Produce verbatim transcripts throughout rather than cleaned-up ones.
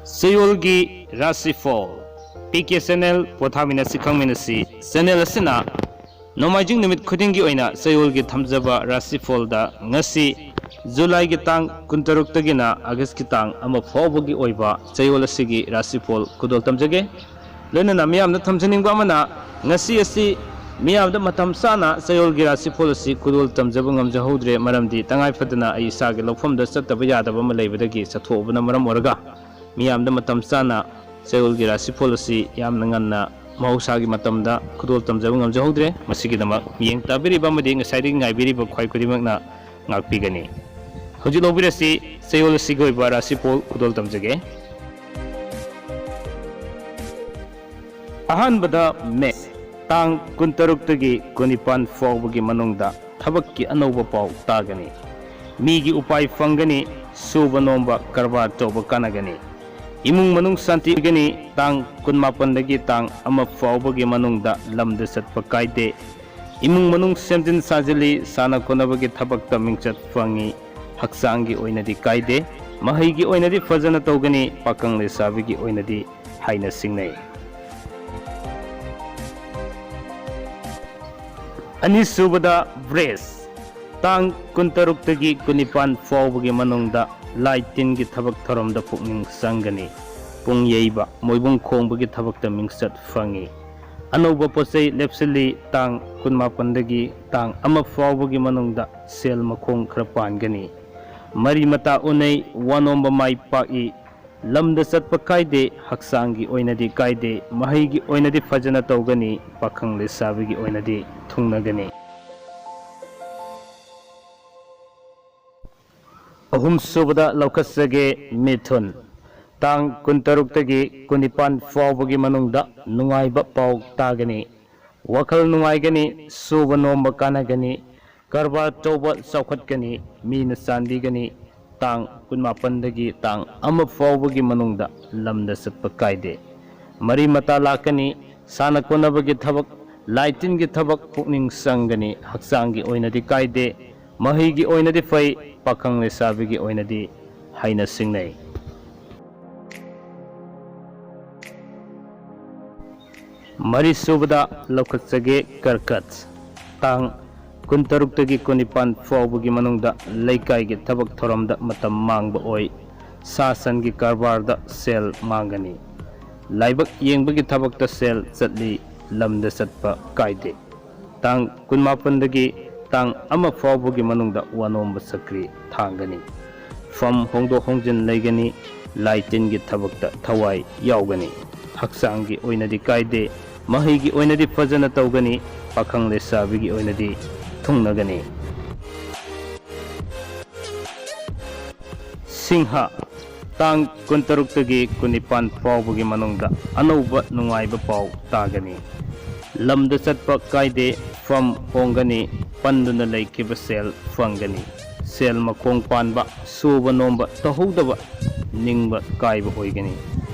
ꯆꯌꯣꯜꯒꯤ ꯔꯥꯁꯤꯐꯣꯜ꯫ P K channel ꯄꯣꯊꯥꯃꯤꯟꯅꯁꯤ ꯈꯪꯃꯤꯟꯅꯁꯤ channel ꯑꯁꯤꯅ ꯅꯣꯡꯃꯥꯏꯖꯤꯡ ꯅꯨꯃꯤꯠ ꯈꯨꯗꯤꯡꯒꯤ ꯑꯣꯏꯅ ꯆꯌꯣꯜꯒꯤ ꯊꯝꯖꯕ ꯔꯥꯁꯤꯐꯣꯜꯗ ꯉꯁꯤ ꯖꯨꯂꯥꯏꯒꯤ ꯇꯥꯡ ꯀꯨꯟꯇꯔꯨꯛꯇꯒꯤꯅ ꯑꯥꯒꯁꯀꯤ ꯇꯥꯡ ꯑꯃ ꯐꯥꯎꯕꯒꯤ ꯑꯣꯏꯕ ꯆꯌꯣꯜ ꯑꯁꯤꯒꯤ ꯔꯥꯁꯤꯐꯣꯜ ꯈꯨꯗꯣꯜ ꯇꯝꯖꯒꯦ꯫ ꯂꯣꯏꯅꯅ ꯃꯤꯌꯥꯝꯗ ꯊꯝꯖꯅꯤꯡꯕ ꯑꯃꯅ, ꯉꯁꯤ ꯑꯁꯤ ꯃꯤꯌꯥꯝꯗ ꯃꯇꯝ ꯆꯥꯅ ꯆꯌꯣꯜꯒꯤ ꯔꯥꯁꯤꯐꯣꯜ ꯑꯁꯤ ꯈꯨꯗꯣꯜ ꯇꯝꯖꯕ ꯉꯝꯖꯍꯧꯗ꯭ꯔꯦ, ꯃꯔꯝꯗꯤ ꯇꯉꯥꯏ ꯐꯗꯅ ꯑꯩ ꯏꯁꯥꯒꯤ ꯂꯧꯐꯝꯗ ꯆꯠꯇꯕ ꯌꯥꯗꯕ ꯑꯃ ꯂꯩꯕꯗꯒꯤ ꯆꯠꯊꯣꯛꯎꯕꯅ ꯃꯔꯝ ꯑꯣꯏꯔꯒ ꯃꯤꯌꯥꯝꯗ ꯃꯇꯝ ꯆꯥꯅ ꯆꯌꯣꯜꯒꯤ ꯔꯥꯁꯤꯐꯣꯜ ꯑꯁꯤ ꯌꯥꯝꯅ ꯉꯟꯅ ꯃꯍꯧꯁꯥꯒꯤ ꯃꯇꯝꯗ ꯈꯨꯗꯣꯜ ꯇꯝꯖꯕ ꯉꯝꯖꯍꯧꯗ꯭ꯔꯦ꯫ ꯃꯁꯤꯒꯤꯗꯃꯛ ꯃꯤꯠꯌꯦꯡ ꯇꯥꯕꯤꯔꯤꯕ ꯑꯃꯗꯤ ꯉꯁꯥꯏꯗꯒꯤ ꯉꯥꯏꯕꯤꯔꯤꯕ ꯈ꯭ꯋꯥꯏ ꯈꯨꯗꯤꯡꯃꯛꯅ ꯉꯥꯛꯄꯤꯒꯅꯤ꯫ ꯍꯧꯖꯤꯛ ꯂꯧꯕꯤꯔꯁꯤ ꯆꯌꯣꯜ ꯑꯁꯤꯒꯤ ꯑꯣꯏꯕ ꯔꯥꯁꯤꯐꯣꯜ ꯈꯨꯗꯣꯜ ꯇꯝꯖꯒꯦ꯫ ꯑꯍꯥꯟꯕꯗ ꯃꯦꯁ, ꯇꯥꯡ ꯀꯨꯟꯇꯔꯨꯛꯇꯒꯤ ꯀꯨꯟꯅꯤꯄꯥꯟ ꯐꯥꯎꯕꯒꯤ ꯃꯅꯨꯡꯗ ꯊꯕꯛꯀꯤ ꯑꯅꯧꯕ ꯄꯥꯎ ꯇꯥꯒꯅꯤ꯫ ꯃꯤꯒꯤ ꯎꯄꯥꯏ ꯐꯪꯒꯅꯤ, ꯁꯨꯕ ꯅꯣꯝꯕ ꯀꯔꯕꯥꯔ ꯇꯧꯕ ꯀꯥꯟꯅꯒꯅꯤ꯫ ꯏꯃꯨꯡ ꯃꯅꯨꯡ ꯁꯥꯟꯇꯤ ꯑꯣꯏꯒꯅꯤ, ꯇꯥꯡ ꯀꯨꯟꯃꯥꯄꯟꯗꯒꯤ ꯇꯥꯡ ꯑꯃ ꯐꯥꯎꯕꯒꯤ ꯃꯅꯨꯡꯗ ꯂꯝꯗ ꯆꯠꯄ ꯀꯥꯏꯗꯦ꯫ ꯏꯃꯨꯡ ꯃꯅꯨꯡ ꯁꯦꯝꯖꯤꯟ ꯁꯥꯖꯤꯜꯂꯤ, ꯁꯥꯟꯅ ꯈꯣꯠꯅꯕꯒꯤ ꯊꯕꯛꯇ ꯃꯤꯡꯆꯠ ꯐꯪꯉꯤ, ꯍꯛꯆꯥꯡꯒꯤ ꯑꯣꯏꯅꯗꯤ ꯀꯥꯏꯗꯦ꯫ ꯃꯍꯩꯒꯤ ꯑꯣꯏꯅꯗꯤ ꯐꯖꯅ ꯇꯧꯒꯅꯤ, ꯄꯥꯈꯪ ꯂꯩꯁꯥꯕꯤꯒꯤ ꯑꯣꯏꯅꯗꯤ ꯍꯥꯏꯅ ꯁꯤꯡꯅꯩ꯫ ꯑꯅꯤꯁꯨꯕꯗ ꯕ꯭ꯔꯦꯁ, ꯇꯥꯡ ꯀꯨꯟꯇꯔꯨꯛꯇꯒꯤ ꯀꯨꯟꯅꯤꯄꯥꯟ ꯐꯥꯎꯕꯒꯤ ꯃꯅꯨꯡꯗ ꯂꯥꯏ ꯇꯤꯟꯒꯤ ꯊꯕꯛ ꯊꯧꯔꯝꯗ ꯄꯨꯛꯅꯤꯡ ꯆꯪꯒꯅꯤ꯫ ꯄꯨꯡ ꯌꯩꯕ, ꯃꯣꯏꯕꯨꯡ ꯈꯣꯡꯕꯒꯤ ꯊꯕꯛꯇ ꯃꯤꯡꯆꯠ ꯐꯪꯉꯤ꯫ ꯑꯅꯧꯕ ꯄꯣꯠꯆꯩ ꯂꯦꯞꯁꯤꯜꯂꯤ, ꯇꯥꯡ ꯀꯨꯟꯃꯥꯄꯟꯗꯒꯤ ꯇꯥꯡ ꯑꯃ ꯐꯥꯎꯕꯒꯤ ꯃꯅꯨꯡꯗ ꯁꯦꯜ ꯃꯈꯣꯡ ꯈꯔ ꯄꯥꯟꯒꯅꯤ꯫ ꯃꯔꯤ ꯃꯇꯥ ꯎꯅꯩ, ꯋꯥ ꯅꯣꯝꯕ ꯃꯥꯏ ꯄꯥꯛꯏ, ꯂꯝꯗ ꯆꯠꯄ ꯀꯥꯏꯗꯦ, ꯍꯛꯆꯥꯡꯒꯤ ꯑꯣꯏꯅꯗꯤ ꯀꯥꯏꯗꯦ, ꯃꯍꯩꯒꯤ ꯑꯣꯏꯅꯗꯤ ꯐꯖꯅ ꯇꯧꯒꯅꯤ, ꯄꯥꯈꯪ ꯂꯩꯁꯥꯕꯤꯒꯤ ꯑꯣꯏꯅꯗꯤ ꯊꯨꯡꯅꯒꯅꯤ꯫ ꯑꯍꯨꯝꯁꯨꯕꯗ ꯂꯧꯈꯠꯆꯒꯦ ꯃꯤꯊꯨꯟ, ꯇꯥꯡ ꯀꯨꯟꯇꯔꯨꯛꯇꯒꯤ ꯀꯨꯟꯅꯤꯄꯥꯟ ꯐꯥꯎꯕꯒꯤ ꯃꯅꯨꯡꯗ ꯅꯨꯡꯉꯥꯏꯕ ꯄꯥꯎ ꯇꯥꯒꯅꯤ꯫ ꯋꯥꯈꯜ ꯅꯨꯡꯉꯥꯏꯒꯅꯤ, ꯁꯨꯕ ꯅꯣꯝꯕ ꯀꯥꯟꯅꯒꯅꯤ, ꯀꯔꯕꯥꯔ ꯇꯧꯕ ꯆꯥꯎꯈꯠꯀꯅꯤ, ꯃꯤꯅ ꯆꯥꯟꯕꯤꯒꯅꯤ꯫ ꯇꯥꯡ ꯀꯨꯟꯃꯥꯄꯟꯗꯒꯤ ꯇꯥꯡ ꯑꯃ ꯐꯥꯎꯕꯒꯤ ꯃꯅꯨꯡꯗ ꯂꯝꯗ ꯆꯠꯄ ꯀꯥꯏꯗꯦ꯫ ꯃꯔꯤ ꯃꯇꯥ ꯂꯥꯛꯀꯅꯤ, ꯁꯥꯟꯅ ꯈꯣꯠꯅꯕꯒꯤ ꯊꯕꯛ, ꯂꯥꯏ ꯇꯤꯟꯒꯤ ꯊꯕꯛ ꯄꯨꯛꯅꯤꯡ ꯆꯪꯒꯅꯤ, ꯍꯛꯆꯥꯡꯒꯤ ꯑꯣꯏꯅꯗꯤ ꯀꯥꯏꯗꯦ, ꯃꯍꯩꯒꯤ ꯑꯣꯏꯅꯗꯤ ꯐꯩ, ꯄꯥꯈꯪ ꯂꯩꯁꯥꯕꯤꯒꯤ ꯑꯣꯏꯅꯗꯤ ꯍꯥꯏꯅ ꯁꯤꯡꯅꯩ꯫ ꯃꯔꯤꯁꯨꯕꯗ ꯂꯧꯈꯠꯆꯒꯦ ꯀꯔꯀꯠ꯫ ꯇꯥꯡ ꯀꯨꯟꯇꯔꯨꯛꯇꯒꯤ ꯀꯨꯟꯅꯤꯄꯥꯟ ꯐꯥꯎꯕꯒꯤ ꯃꯅꯨꯡꯗ ꯂꯩꯀꯥꯏꯒꯤ ꯊꯕꯛ ꯊꯧꯔꯝꯗ ꯃꯇꯝ ꯃꯥꯡꯕ ꯑꯣꯏ꯫ ꯁꯥ ꯁꯟꯒꯤ ꯀꯔꯕꯥꯔꯗ ꯁꯦꯜ ꯃꯥꯡꯒꯅꯤ꯫ ꯂꯥꯏꯕꯛ ꯌꯦꯡꯕꯒꯤ ꯊꯕꯛꯇ ꯁꯦꯜ ꯆꯠꯂꯤ, ꯂꯝꯗ ꯆꯠꯄ ꯀꯥꯏꯗꯦ꯫ ꯇꯥꯡ ꯀꯨꯟꯃꯥꯄꯟꯗꯒꯤ ꯇꯥꯡ ꯑꯃ ꯐꯥꯎꯕꯒꯤ ꯃꯅꯨꯡꯗ ꯋꯥꯅꯣꯝꯕ ꯁꯛꯀ꯭ꯔꯤ ꯊꯥꯡꯒꯅꯤ꯫ ꯐꯝ ꯍꯣꯡꯗꯣꯛ ꯍꯣꯡꯖꯤꯟ ꯂꯩꯒꯅꯤ꯫ ꯂꯥꯏ ꯇꯤꯟꯒꯤ ꯊꯕꯛꯇ ꯊꯋꯥꯏ ꯌꯥꯎꯒꯅꯤ꯫ ꯍꯛꯆꯥꯡꯒꯤ ꯑꯣꯏꯅꯗꯤ ꯀꯥꯏꯗꯦ꯫ ꯃꯍꯩꯒꯤ ꯑꯣꯏꯅꯗꯤ ꯐꯖꯅ ꯇꯧꯒꯅꯤ꯫ ꯄꯥꯈꯪ ꯂꯩꯁꯥꯕꯤꯒꯤ ꯑꯣꯏꯅꯗꯤ ꯊꯨꯡꯅꯒꯅꯤ꯫ ꯁꯤꯡꯍ, ꯇꯥꯡ ꯀꯨꯟꯇꯔꯨꯛꯇꯒꯤ ꯀꯨꯟꯅꯤꯄꯥꯟ ꯐꯥꯎꯕꯒꯤ ꯃꯅꯨꯡꯗ ꯑꯅꯧꯕ ꯅꯨꯡꯉꯥꯏꯕ ꯄꯥꯎ ꯇꯥꯒꯅꯤ꯫ ꯂꯝꯗ ꯆꯠꯄ ꯀꯥꯏꯗꯦ, ꯐꯝ ꯍꯣꯡꯒꯅꯤ, ꯄꯟꯗꯨꯅ ꯂꯩꯈꯤꯕ ꯁꯦꯜ ꯐꯪꯒꯅꯤ꯫ ꯁꯦꯜ ꯃꯈꯣꯡ ꯄꯥꯟꯕ, ꯁꯨꯕ ꯅꯣꯝꯕ ꯇꯧꯍꯧꯗꯕ, ꯅꯤꯡꯕ ꯀꯥꯏꯕ ꯑꯣꯏꯒꯅꯤ꯫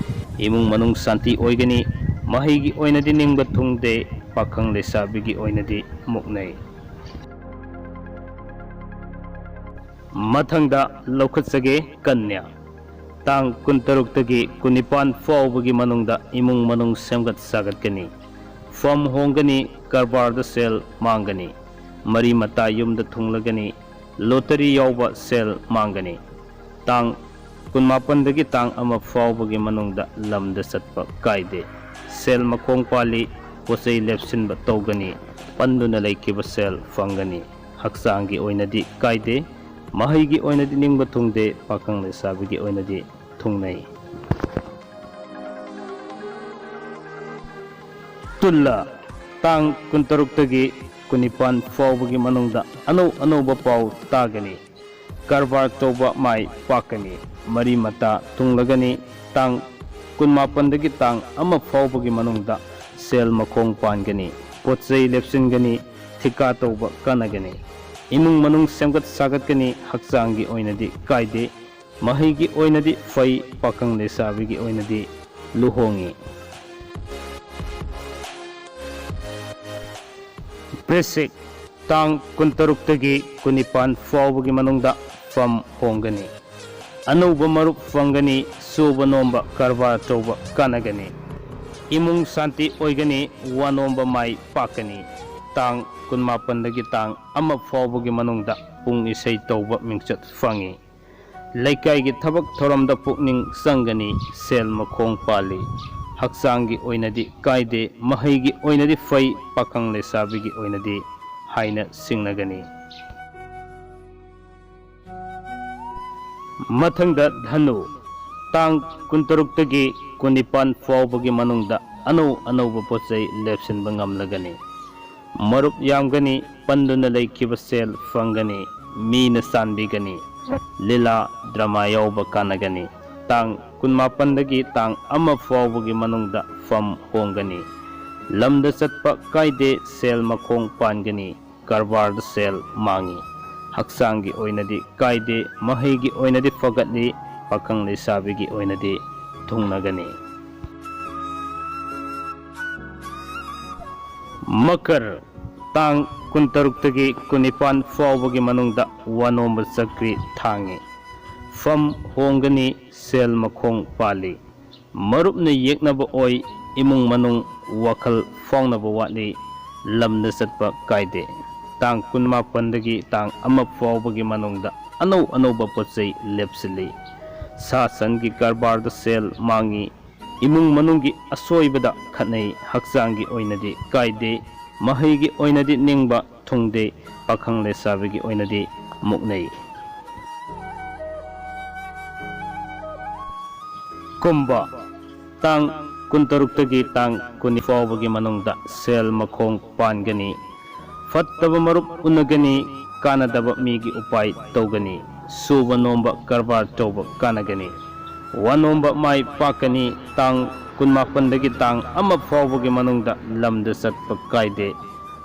ꯏꯃꯨꯡ ꯃꯅꯨꯡ ꯁꯥꯟꯇꯤ ꯑꯣꯏꯒꯅꯤ꯫ ꯃꯍꯩꯒꯤ ꯑꯣꯏꯅꯗꯤ ꯅꯤꯡꯕ ꯊꯨꯡꯗꯦ, ꯄꯥꯈꯪ ꯂꯩꯁꯥꯕꯤꯒꯤ ꯑꯣꯏꯅꯗꯤ ꯃꯨꯛꯅꯩ꯫ ꯃꯊꯪꯗ ꯂꯧꯈꯠꯆꯒꯦ ꯀꯟꯌꯥ꯫ ꯇꯥꯡ ꯀꯨꯟꯇꯔꯨꯛꯇꯒꯤ ꯀꯨꯟꯅꯤꯄꯥꯟ ꯐꯥꯎꯕꯒꯤ ꯃꯅꯨꯡꯗ ꯏꯃꯨꯡ ꯃꯅꯨꯡ ꯁꯦꯝꯒꯠ ꯁꯥꯒꯠꯀꯅꯤ꯫ ꯐꯝ ꯍꯣꯡꯒꯅꯤ, ꯀꯔꯕꯥꯔꯗ ꯁꯦꯜ ꯃꯥꯡꯒꯅꯤ꯫ ꯃꯔꯤ ꯃꯇꯥ ꯌꯨꯝꯗ ꯊꯨꯡꯂꯒꯅꯤ꯫ ꯂꯣꯇꯔꯤ ꯌꯥꯎꯕ ꯁꯦꯜ ꯃꯥꯡꯒꯅꯤ꯫ ꯇꯥꯡ ꯀꯨꯟꯃꯥꯄꯟꯗꯒꯤ ꯇꯥꯡ ꯑꯃ ꯐꯥꯎꯕꯒꯤ ꯃꯅꯨꯡꯗ ꯂꯝꯗ ꯆꯠꯄ ꯀꯥꯏꯗꯦ꯫ ꯁꯦꯜ ꯃꯈꯣꯡ ꯄꯥꯜꯂꯤ, ꯄꯣꯠꯆꯩ ꯂꯦꯞꯁꯤꯟꯕ ꯇꯧꯒꯅꯤ꯫ ꯄꯟꯗꯨꯅ ꯂꯩꯈꯤꯕ ꯁꯦꯜ ꯐꯪꯒꯅꯤ꯫ ꯍꯛꯆꯥꯡꯒꯤ ꯑꯣꯏꯅꯗꯤ ꯀꯥꯏꯗꯦ꯫ ꯃꯍꯩꯒꯤ ꯑꯣꯏꯅꯗꯤ ꯅꯤꯡꯕ ꯊꯨꯡꯗꯦ꯫ ꯄꯥꯈꯪ ꯂꯩꯁꯥꯕꯤꯒꯤ ꯑꯣꯏꯅꯗꯤ ꯊꯨꯡꯅꯩ꯫ ꯇꯨꯜꯂ, ꯇꯥꯡ ꯀꯨꯟꯇꯔꯨꯛꯇꯒꯤ ꯀꯨꯟꯅꯤꯄꯥꯟ ꯐꯥꯎꯕꯒꯤ ꯃꯅꯨꯡꯗ ꯑꯅꯧ ꯑꯅꯧꯕ ꯄꯥꯎ ꯇꯥꯒꯅꯤ꯫ ꯀꯔꯕꯥꯔ ꯇꯧꯕ ꯃꯥꯏ ꯄꯥꯛꯀꯅꯤ꯫ ꯃꯔꯤ ꯃꯇꯥ ꯊꯨꯡꯂꯒꯅꯤ꯫ ꯇꯥꯡ ꯀꯨꯟꯃꯥꯄꯟꯗꯒꯤ ꯇꯥꯡ ꯑꯃ ꯐꯥꯎꯕꯒꯤ ꯃꯅꯨꯡꯗ ꯁꯦꯜ ꯃꯈꯣꯡ ꯄꯥꯟꯒꯅꯤ꯫ ꯄꯣꯠ ꯆꯩ ꯂꯦꯞꯁꯤꯟꯒꯅꯤ꯫ ꯊꯤꯀꯥ ꯇꯧꯕ ꯀꯥꯟꯅꯒꯅꯤ꯫ ꯏꯃꯨꯡ ꯃꯅꯨꯡ ꯁꯦꯝꯒꯠ ꯁꯥꯒꯠꯀꯅꯤ꯫ ꯍꯛꯆꯥꯡꯒꯤ ꯑꯣꯏꯅꯗꯤ ꯀꯥꯏꯗꯦ꯫ ꯃꯍꯩꯒꯤ ꯑꯣꯏꯅꯗꯤ ꯐꯩ꯫ ꯄꯥꯈꯪ ꯂꯩꯁꯥꯕꯤꯒꯤ ꯑꯣꯏꯅꯗꯤ ꯂꯨꯍꯣꯡꯉꯤ꯫ ꯄ꯭ꯔꯦꯁꯤꯛ, ꯇꯥꯡ ꯀꯨꯟꯇꯔꯨꯛꯇꯒꯤ ꯀꯨꯟꯅꯤꯄꯥꯟ ꯐꯥꯎꯕꯒꯤ ꯃꯅꯨꯡꯗ ꯐꯝ ꯍꯣꯡꯒꯅꯤ꯫ ꯑꯅꯧꯕ ꯃꯔꯨꯞ ꯐꯪꯒꯅꯤ꯫ ꯁꯨꯕ ꯅꯣꯝꯕ, ꯀꯔꯕꯥꯔ ꯇꯧꯕ ꯀꯥꯟꯅꯒꯅꯤ꯫ ꯏꯃꯨꯡ ꯁꯥꯟꯇꯤ ꯑꯣꯏꯒꯅꯤ, ꯋꯥꯅꯣꯝꯕ ꯃꯥꯏ ꯄꯥꯛꯀꯅꯤ꯫ ꯇꯥꯡ ꯀꯨꯟꯃꯥꯄꯟꯗꯒꯤ ꯇꯥꯡ ꯑꯃ ꯐꯥꯎꯕꯒꯤ ꯃꯅꯨꯡꯗ ꯄꯨꯡ ꯏꯁꯩ ꯇꯧꯕ ꯃꯤꯡꯆꯠ ꯐꯪꯏ꯫ ꯂꯩꯀꯥꯏꯒꯤ ꯊꯕꯛ ꯊꯧꯔꯝꯗ ꯄꯨꯛꯅꯤꯡ ꯆꯪꯒꯅꯤ, ꯁꯦꯜ ꯃꯈꯣꯡ ꯄꯥꯜꯂꯤ꯫ ꯍꯛꯆꯥꯡꯒꯤ ꯑꯣꯏꯅꯗꯤ ꯀꯥꯏꯗꯦ, ꯃꯍꯩꯒꯤ ꯑꯣꯏꯅꯗꯤ ꯐꯩ, ꯄꯥꯈꯪ ꯂꯩꯁꯥꯕꯤꯒꯤ ꯑꯣꯏꯅꯗꯤ ꯍꯥꯏꯅ ꯁꯤꯡꯅꯒꯅꯤ꯫ ꯃꯊꯪꯗ ꯙꯅꯨ, ꯇꯥꯡ ꯀꯨꯟꯇꯔꯨꯛꯇꯒꯤ ꯀꯨꯟꯅꯤꯄꯥꯟ ꯐꯥꯎꯕꯒꯤ ꯃꯅꯨꯡꯗ ꯑꯅꯧ ꯑꯅꯧꯕ ꯄꯣꯠ ꯆꯩ ꯂꯦꯞꯁꯤꯟꯕ ꯉꯝꯂꯒꯅꯤ꯫ ꯃꯔꯨꯞ ꯌꯥꯝꯒꯅꯤ, ꯄꯟꯗꯨꯅ ꯂꯩꯈꯤꯕ ꯁꯦꯜ ꯐꯪꯒꯅꯤ, ꯃꯤꯅ ꯆꯥꯟꯕꯤꯒꯅꯤ, ꯂꯤꯂꯥ ꯗ꯭ꯔꯃꯥ ꯌꯥꯎꯕ ꯀꯥꯟꯅꯒꯅꯤ꯫ ꯇꯥꯡ ꯀꯨꯟꯃꯥꯄꯟꯗꯒꯤ ꯇꯥꯡ ꯑꯃ ꯐꯥꯎꯕꯒꯤ ꯃꯅꯨꯡꯗ ꯐꯝ ꯍꯣꯡꯒꯅꯤ꯫ ꯂꯝꯗ ꯆꯠꯄ ꯀꯥꯏꯗꯦ, ꯁꯦꯜ ꯃꯈꯣꯡ ꯄꯥꯟꯒꯅꯤ, ꯀꯔꯕꯥꯔꯗ ꯁꯦꯜ ꯃꯥꯡꯉꯤ꯫ ꯍꯛꯆꯥꯡꯒꯤ ꯑꯣꯏꯅꯗꯤ ꯀꯥꯏꯗꯦ, ꯃꯍꯩꯒꯤ ꯑꯣꯏꯅꯗꯤ ꯐꯒꯠꯂꯤ, ꯄꯥꯈꯪ ꯂꯩꯁꯥꯕꯤꯒꯤ ꯑꯣꯏꯅꯗꯤ ꯊꯨꯡꯅꯒꯅꯤ꯫ ꯃꯀꯔ, ꯇꯥꯡ ꯀꯨꯟꯇꯔꯨꯛꯇꯒꯤ ꯀꯨꯟꯅꯤꯄꯥꯟ ꯐꯥꯎꯕꯒꯤ ꯃꯅꯨꯡꯗ ꯋꯥꯅꯣꯝꯕ ꯆꯀ꯭ꯔꯤ ꯊꯥꯡꯉꯤ꯫ ꯐꯝ ꯍꯣꯡꯒꯅꯤ, ꯁꯦꯜ ꯃꯈꯣꯡ ꯄꯥꯜꯂꯤ꯫ ꯃꯔꯨꯞꯅ ꯌꯦꯛꯅꯕ ꯑꯣꯏ, ꯏꯃꯨꯡ ꯃꯅꯨꯡ ꯋꯥꯈꯜ ꯐꯥꯎꯅꯕ ꯋꯥꯠꯂꯤ, ꯂꯝꯗ ꯆꯠꯄ ꯀꯥꯏꯗꯦ꯫ ꯇꯥꯡ ꯀꯨꯟꯃꯥꯄꯟꯗꯒꯤ ꯇꯥꯡ ꯑꯃ ꯐꯥꯎꯕꯒꯤ ꯃꯅꯨꯡꯗ ꯑꯅꯧ ꯑꯅꯧꯕ ꯄꯣꯠ ꯆꯩ ꯂꯦꯞꯁꯤꯜꯂꯤ꯫ ꯁꯥ ꯁꯟꯒꯤ ꯀꯔꯕꯥꯔꯗ ꯁꯦꯜ ꯃꯥꯡꯉꯤ꯫ ꯏꯃꯨꯡ ꯃꯅꯨꯡꯒꯤ ꯑꯁꯣꯏꯕꯗ ꯈꯠꯅꯩ, ꯍꯛꯆꯥꯡꯒꯤ ꯑꯣꯏꯅꯗꯤ ꯀꯥꯏꯗꯦ, ꯃꯍꯩꯒꯤ ꯑꯣꯏꯅꯗꯤ ꯅꯤꯡꯕ ꯊꯨꯡꯗꯦ, ꯄꯥꯈꯪ ꯂꯩꯁꯥꯕꯤꯒꯤ ꯑꯣꯏꯅꯗꯤ ꯃꯨꯛꯅꯩ꯫ ꯀꯨꯝꯕ, ꯇꯥꯡ ꯀꯨꯟꯇꯔꯨꯛꯇꯒꯤ ꯇꯥꯡ ꯀꯨꯟ ꯐꯥꯎꯕꯒꯤ ꯃꯅꯨꯡꯗ ꯁꯦꯜ ꯃꯈꯣꯡ ꯄꯥꯟꯒꯅꯤ꯫ ꯐꯠꯇꯕ ꯃꯔꯨꯞ ꯎꯅꯒꯅꯤ, ꯀꯥꯟꯅꯗꯕ ꯃꯤꯒꯤ ꯎꯄꯥꯏ ꯇꯧꯒꯅꯤ꯫ ꯁꯨꯕ ꯅꯣꯝꯕ ꯀꯔꯕꯥꯔ ꯇꯧꯕ ꯀꯥꯟꯅꯒꯅꯤ꯫ ꯋꯥꯅꯣꯝꯕ ꯃꯥꯏ ꯄꯥꯛꯀꯅꯤ꯫ ꯇꯥꯡ ꯀꯨꯟꯃꯥꯄꯟꯗꯒꯤ ꯇꯥꯡ ꯑꯃ ꯐꯥꯎꯕꯒꯤ ꯃꯅꯨꯡꯗ ꯂꯝꯗ ꯆꯠꯄ ꯀꯥꯏꯗꯦ꯫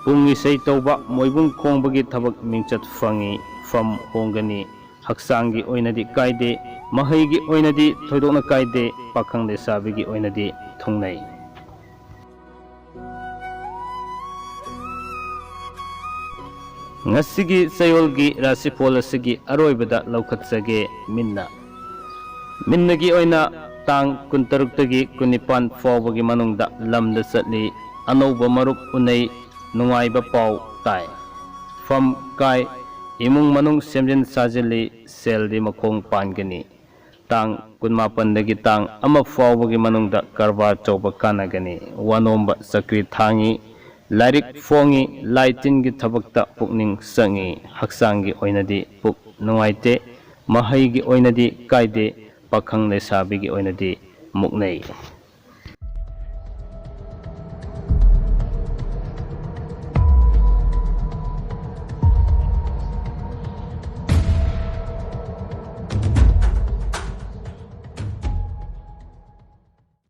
ꯄꯨꯡ ꯏꯁꯩ ꯇꯧꯕ, ꯃꯣꯏꯕꯨꯡ ꯈꯣꯡꯕꯒꯤ ꯊꯕꯛ ꯃꯤꯡꯆꯠ ꯐꯪꯉꯤ, ꯐꯝ ꯍꯣꯡꯒꯅꯤ꯫ ꯍꯛꯆꯥꯡꯒꯤ ꯑꯣꯏꯅꯗꯤ ꯀꯥꯏꯗꯦ, ꯃꯍꯩꯒꯤ ꯑꯣꯏꯅꯗꯤ ꯊꯣꯏꯗꯣꯛꯅ ꯀꯥꯏꯗꯦ, ꯄꯥꯈꯪ ꯂꯩꯁꯥꯕꯤꯒꯤ ꯑꯣꯏꯅꯗꯤ ꯊꯨꯡꯅꯩ꯫ ꯉꯁꯤꯒꯤ ꯆꯌꯣꯜꯒꯤ ꯔꯥꯁꯤꯐꯣꯜ ꯑꯁꯤꯒꯤ ꯑꯔꯣꯏꯕꯗ ꯂꯧꯈꯠꯆꯒꯦ꯫ ꯃꯤꯟꯅ, ꯃꯤꯟꯅꯒꯤ ꯑꯣꯏꯅ ꯇꯥꯡ ꯀꯨꯟꯇꯔꯨꯛꯇꯒꯤ ꯀꯨꯟꯅꯤꯄꯥꯟ ꯐꯥꯎꯕꯒꯤ ꯃꯅꯨꯡꯗ ꯂꯝꯗ ꯆꯠꯂꯤ꯫ ꯑꯅꯧꯕ ꯃꯔꯨꯞ ꯎꯅꯩ꯫ ꯅꯨꯡꯉꯥꯏꯕ ꯄꯥꯎ ꯇꯥꯏ꯫ ꯐꯝ ꯀꯥꯏ꯫ ꯏꯃꯨꯡ ꯃꯅꯨꯡ ꯁꯦꯝꯖꯤꯟ ꯁꯥꯖꯤꯜꯂꯤ꯫ ꯁꯦꯜꯗꯤ ꯃꯈꯣꯡ ꯄꯥꯟꯒꯅꯤ꯫ ꯇꯥꯡ ꯀꯨꯟꯃꯥꯄꯟꯗꯒꯤ ꯇꯥꯡ ꯑꯃ ꯐꯥꯎꯕꯒꯤ ꯃꯅꯨꯡꯗ ꯀꯔꯕꯥꯔ ꯇꯧꯕ ꯀꯥꯟꯅꯒꯅꯤ꯫ ꯋꯥꯅꯣꯝꯕ ꯆꯀ꯭ꯔꯤ ꯊꯥꯡꯉꯤ꯫ ꯂꯥꯏꯔꯤꯛ ꯐꯣꯡꯉꯤ꯫ ꯂꯥꯏ ꯇꯤꯟꯒꯤ ꯊꯕꯛꯇ ꯄꯨꯛꯅꯤꯡ ꯆꯪꯉꯤ꯫ ꯍꯛꯆꯥꯡꯒꯤ ꯑꯣꯏꯅꯗꯤ ꯄꯨꯛ ꯅꯨꯡꯉꯥꯏꯇꯦ꯫ ꯃꯍꯩꯒꯤ ꯑꯣꯏꯅꯗꯤ ꯀꯥꯏꯗꯦ꯫ ꯄꯥꯈꯪ ꯂꯩꯁꯥꯕꯤꯒꯤ ꯑꯣꯏꯅꯗꯤ ꯃꯨꯛꯅꯩ꯫